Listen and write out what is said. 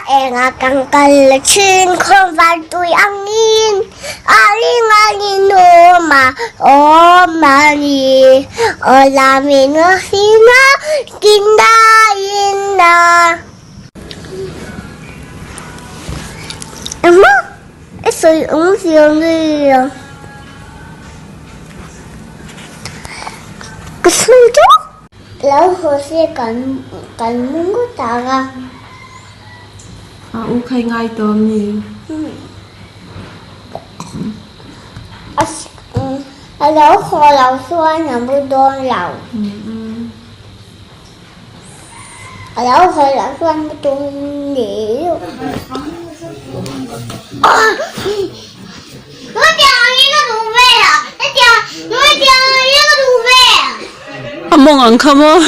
Enga kan kal thin khawnvar tui angin a ring a ni numa awm a ni aw lamin a hlim a kinda inna. Engmaw i sawi awm zia nge a? Ka sawi tawp. Lo haw se kan kan mu ngawt ang a. A u khai ngai tawh ami? A lo haw lo chuan a mu dawn lo. A lo haw lo chuan mu tum ni. A mawng ang kha maw?